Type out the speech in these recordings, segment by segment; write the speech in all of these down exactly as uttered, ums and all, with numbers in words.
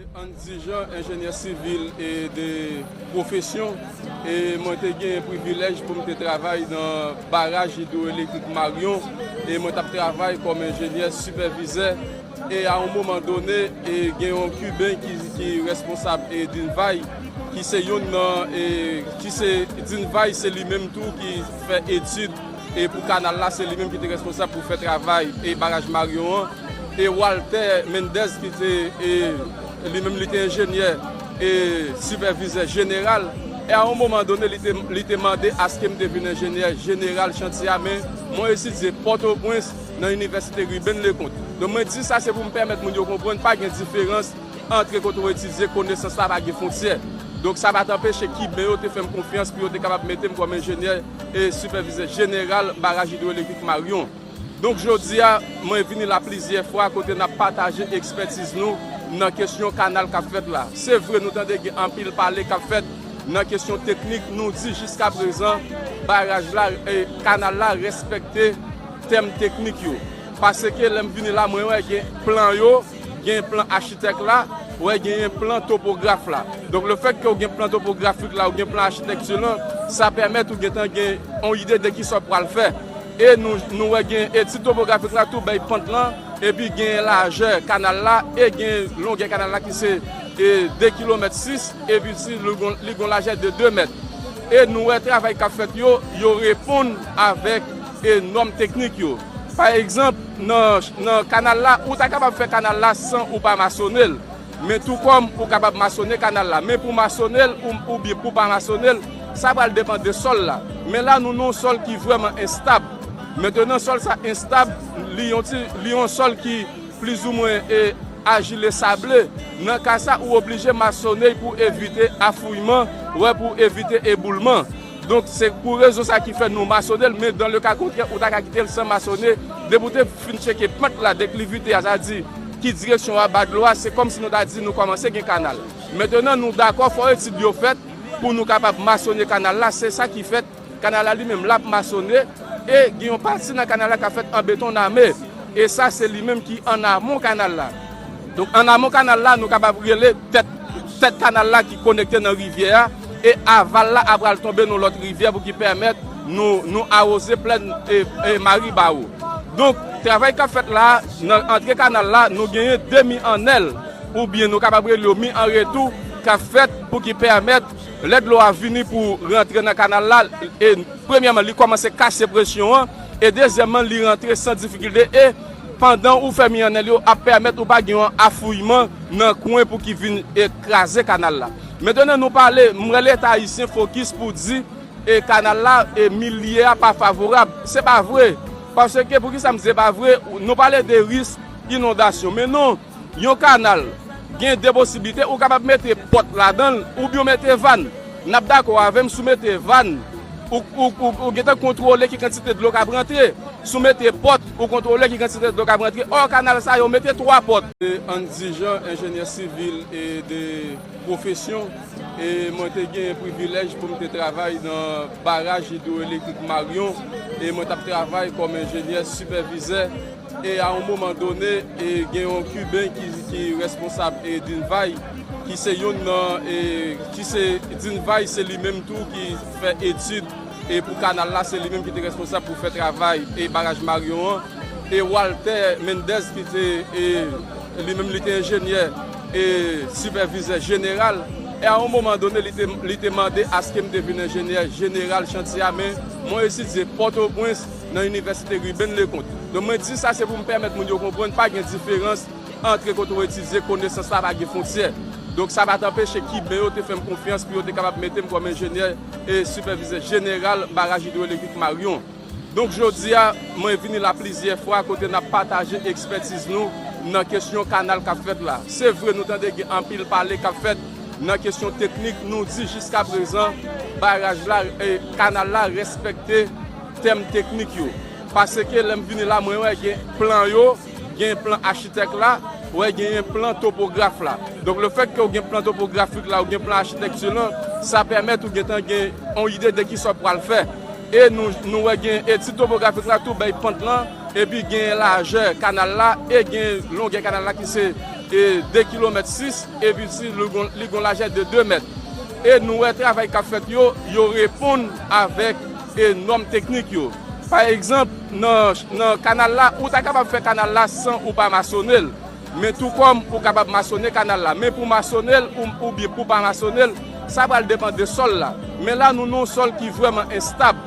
Andy Jean, enjenyè sivil e de pwofesyon, e mwen te gen privilèj pou m te travay nan baraj idwoelektrik Marion, e mwen t ap travay kòm enjenyè sipèvizè. E a yon moman done, e gen yon Kiben ki, ki responsab e Dinvay, ki se youn nan, e ki se Dinvay, se li menm tou ki fè etid e pou kanal la, se li menm ki te responsab pou fè travay e baraj Marion an. E Walter Mendez, ki te, e, li menm, li te enjenyè e sipèvizè jeneral. E a yon moman done, li te, li te mande aske m te vin enjenyè jeneral chantye a, men mwen etidye Pòtoprens nan Inivèsite Ruben Leconte. Donk, mwen di sa, se pou m pèmèt moun yo konprann pa gen diferans antre kote w etidye, konesans la pa gen fwontyè. Donk, sa pa t anpeche Kiben yo te fè m konfyans pou yo te kapab mete m kòm enjenyè e sipèvizè jeneral baraj idwoelektrik Marion. Donk, jodi a, mwen vini la plizyè fwa kote n ap pataje ekspètiz nou nan kesyon kanal k ap fèt la. Se vre, nou tande gen anpil pale k ap fèt nan kesyon teknik, nou di jiskaprezan, baraj la, e, kanal la respekte tèm teknik yo. Paske lè m vini la, mwen wè gen plan yo, gen plan achitèk la, wè genyen plan topograf la. Donk, lefètke w gen plan topografik la, w gen plan achitekti lan, sa pèmèt ou gentan gen yon ide de kisa w pral fè. E nou, nou wè gen etid topografik la tou bay pant lan, epi gen lajè kanal la, e gen longè kanal la ki se, e, de kilomèt sis, epi si li gon, li gon lajè de de mèt. E nou wè travay k ap fèt yo, yo reponn avèk, e, nòm teknik yo. Pa egzanp, nan, nan kanal la, ou ta kapab fè kanal la san ou pa masone l. Men tou kòm ou kapab masone kanal la. Men pou masone l ou, oubyen pou pa masone l, sa pral depann de sòl la. Men la, nou nan yon sòl ki vrèman enstab. Mentenan, sòl sa enstab, li yon ti, li yon sòl ki plizoumwen, e, ajile sable. Nan ka sa, ou oblije masone pou evite afouyman, wè, pou evite eboulman. Donk, se pou rezon sa ki fè nou masone l, men dans le cas contraire, ou ta ka kite l san masone. Depi w te fin tcheke pant la, deklivite a, sa di ki direksyon w ap ba dlo a, se kòmsi nou ta di nou kòmanse gen kanal. Mentenan, nou dakò, fò etid yo fèt pou nou kapab masone kanal la, se sa ki fèt. Kanal la li menm, l ap masone, e gen yon pati nan kanal la k ap fèt an beton name. E sa, se li menm ki an amon kanal la. Donk, an amon kanal la, nou kapab rele tèt, tèt kanal la ki konekte nan rivyè a, e aval la apral tonbe nan lòt rivyè pou ki pèmèt nou, nou awoze plèn e, e Maribawo. Donk, travay k ap fèt la, nan antre kanal la, nou genyen de mi annèl, oubyen nou kapab rele yo mi an retou, k ap fèt pou ki pèmèt lè dlo a vini pou rantre nan kanal la, e premyèman, li kòmanse kase presyon an, e dezyèmman, li rantre san difikilte, e pandan ou fè mi annèl yo, ap pèmèt ou pa gen yon afouyman nan kwen pou ki vin, e, kraze kanal la. Mentenan, nou pale, m wè Leta ayisyen fokis pou di, e, kanal la, e, milye a pa favorab. Se pa vre. Paske, poukisa m di se pa vre? Nou pale de risk inondasyon. Men non, yon kanal gen de posiblite, ou kapab mete pòt ladan l, oubyen w mete vàn. N ap dakò avè m, si w mete vàn, ou, ou, ou, ou gentan kontwole ki kantite dlo k ap rantre. Si w mete pòt, ou kontwole ki kantite dlo k ap rantre. Ò, kanal sa yo mete twa pòt. E, Andy Jean, enjenyè sivil e de pwofesyon, e mwen te gen privilèj pou m te travay nan baraj idwoelektrik Marion, e mwen t ap travay kòm enjenyè sipèvizè. E a yon moman done, e gen yon Kiben ki, ki responsab e Dinvay, ki se youn nan, e ki se Dinvay, se li menm tou ki fè etid, e pou kanal la, se li menm ki te responsab pou fè travay e baraj Marion an. E Walter Mendez, ki te, e li menm, li te enjenyè e sipèvizè jeneral. E a yon moman done, li te, li te mande aske m te vin enjenyè jeneral chantye a, men mwen etidye Pòtoprens nan Inivèsite Ruben Leconte. Donk, mwen di sa, se pou m pèmèt moun yo konprann pa gen diferans antre kote w etidye, konesans la pa gen fwontyè. Donk, sa pa t anpeche Kiben yo te fè m konfyans pou yo te kapab mete m kòm enjenyè e sipèvizè jeneral baraj idwoelektrik Marion. Donk, jodi a, mwen vini la plizyè fwa kote n ap pataje ekspètiz nou nan kesyon kanal k ap fèt la. Se vre, nou tande gen anpil pale k ap fèt nan kesyon teknik, nou di jiskaprezan, baraj la, e, kanal la respekte tèm teknik yo. Paske lè m vini la, mwen wè gen plan yo, gen plan achitèk la, wè genyen plan topograf la. Donk, lefètke w gen plan topografik la, w gen plan achitekti lan, sa pèmèt ou gentan gen yon ide de kisa w pral fè. E nou, nou wè gen etid topografik la tou bay pant lan, epi gen lajè kanal la, e gen longè kanal la ki se e de kilomèt sis, epi si li gon, li gon lajè de de mèt. E nou wè travay k ap fèt yo, yo reponn avèk e nòm teknik yo. Pa egzanp, nan, nan kanal la, ou ta kapab fè kanal la san ou pa masone l. Men tou kòm ou kapab masone kanal la. Men pou masone l ou, oubyen pou pa masone l, sa pral depann de sòl la. Men la, nou nan yon sòl ki vrèman enstab.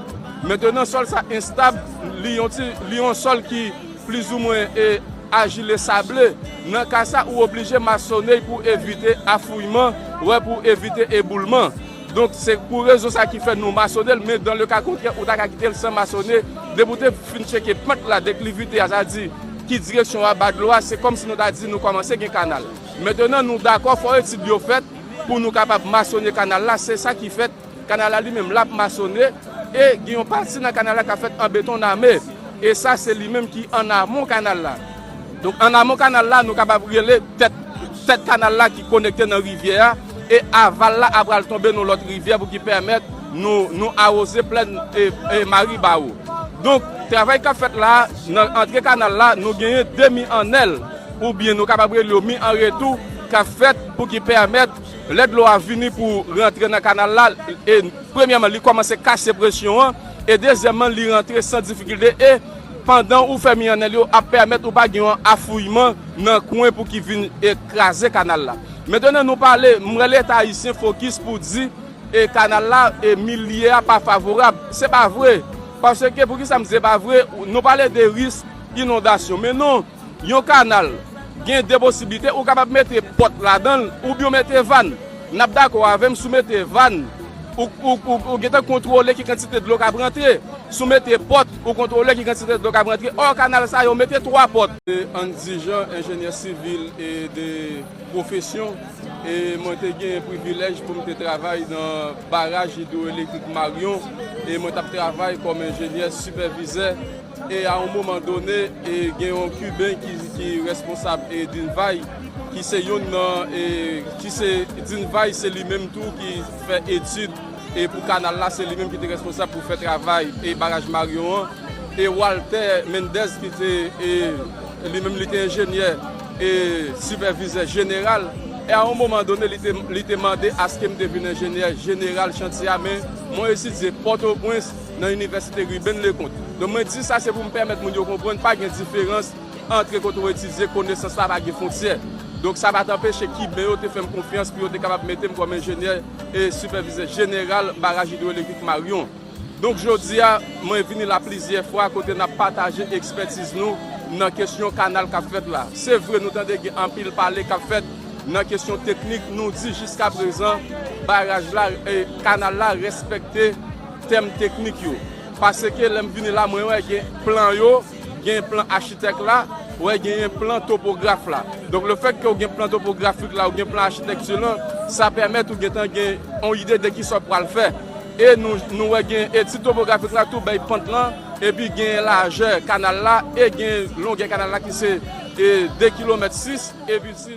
Mentenan, sòl sa enstab, li yon ti, li yon sòl ki plizoumwen e ajile sable. Nan ka sa, ou oblije masone pou evite afouyman, wè, pou evite eboulman. Donk, se pou rezon sa ki fè nou masone l, men dan le ka kontrè, ou ta ka kite l san masone. Depi ou te fin tcheke pant la, deklivite a, sa di ki direksyon w ap ba dlo a, se kòmsi nou ta di nou kòmanse gen kanal. Mentenan, nou dakò, fò etid yo fèt pou nou kapab masone kanal la, se sa ki fèt. Kanal la li menm l ap masone e gen yon pati nan kanal la k ap fèt an beton name. E sa se li menm ki an amon kanal la. Donk, an amon kanal la, nou kapab rele tèt, tèt kanal la ki konekte nan rivyè a, e aval la ap pral tonbe nan lòt rivyè pou ki pèmèt nou, nou awoze plèn e, e Maribawo. Donk, travay k ap fèt la, nan antre kanal la, nou genyen de mi annèl, oubyen nou kapab rele yo mi an retou, k ap fèt pou ki pèmèt lè dlo a vini pou rantre nan kanal la, e premyèman, li kòmanse kase presyon an, e dezyèmman, li rantre san difikilte, e pandan ou fè mi annèl yo, ap pèmèt ou pa gen yon afouyman nan kwen pou ki vin e kraze kanal la. Mentenan, nou pale, m wè Leta ayisyen fokis pou di, e kanal la, e milye a pa favorab. Se pa vre. Paske, poukisa m di se pa vre? Nou pale de risk inondasyon. Men non, yon kanal gen de posiblite, ou kapab mete pòt ladan l, oubyen w mete vàn. N ap dakò avè m si w mete vàn, ou, ou, ou, ou gentan kontwole ki kantite dlo k ap rantre. Si w mete pòt, ou kontwole ki kantite dlo k ap rantre. Ò, kanal sa yo mete twa pòt. E Andy Jean, enjenyè sivil e de pwofesyon, e mwen te gen privilèj pou m te travay nan baraj idwoelektrik Marion, e mwen t ap travay kòm enjenyè sipèvizè. E a yon moman done, e gen yon Kiben ki, ki responsab e Dinvay, ki se youn nan, e ki se, Dinvay se li menm tou ki fè etid, e pou kanal la, se li menm ki te responsab pou fè travay e baraj Marion an. E Walter Mendez ki te, e li menm li te enjenyè e sipèvizè jeneral. E a yon moman done, li te, li te mande aske m te vin enjenyè jeneral chantye a, men mwen etidye Pòtoprens nan Inivèsite Ruben Leconte. Donk, mwen di sa, se pou m pèmèt moun yo konprann pa gen diferans antre kote w etidye, konesans la pa gen fwontyè. Donk, sa pa t anpeche Kiben yo te fè m konfyans pou yo te kapab mete m kòm enjenyè e sipèvizè jeneral baraj idwoelektrik Marion. Donk, jodi a, mwen vini la plizyè fwa kote n ap pataje ekspètiz nou nan kesyon kanal k ap fèt la. Se vre, nou tande gen anpil pale k ap fèt nan kesyon teknik. Nou di jiska prezan, baraj la, e kanal la respekte tèm teknik yo. Paske lè m vini la, mwen wè gen plan yo, gen plan achitèk la, wè genyen plan topograf la. Donk, lefètke w gen plan topografik la, ou gen plan achitekti lan, sa pèmèt ou gentan gen yon ide de kisa w pral fè. E nou, nou wè gen etid topografik la tou bay pant lan, epi gen lajè kanal la, e gen longè kanal la ki se, e, de kilomèt sis, epi si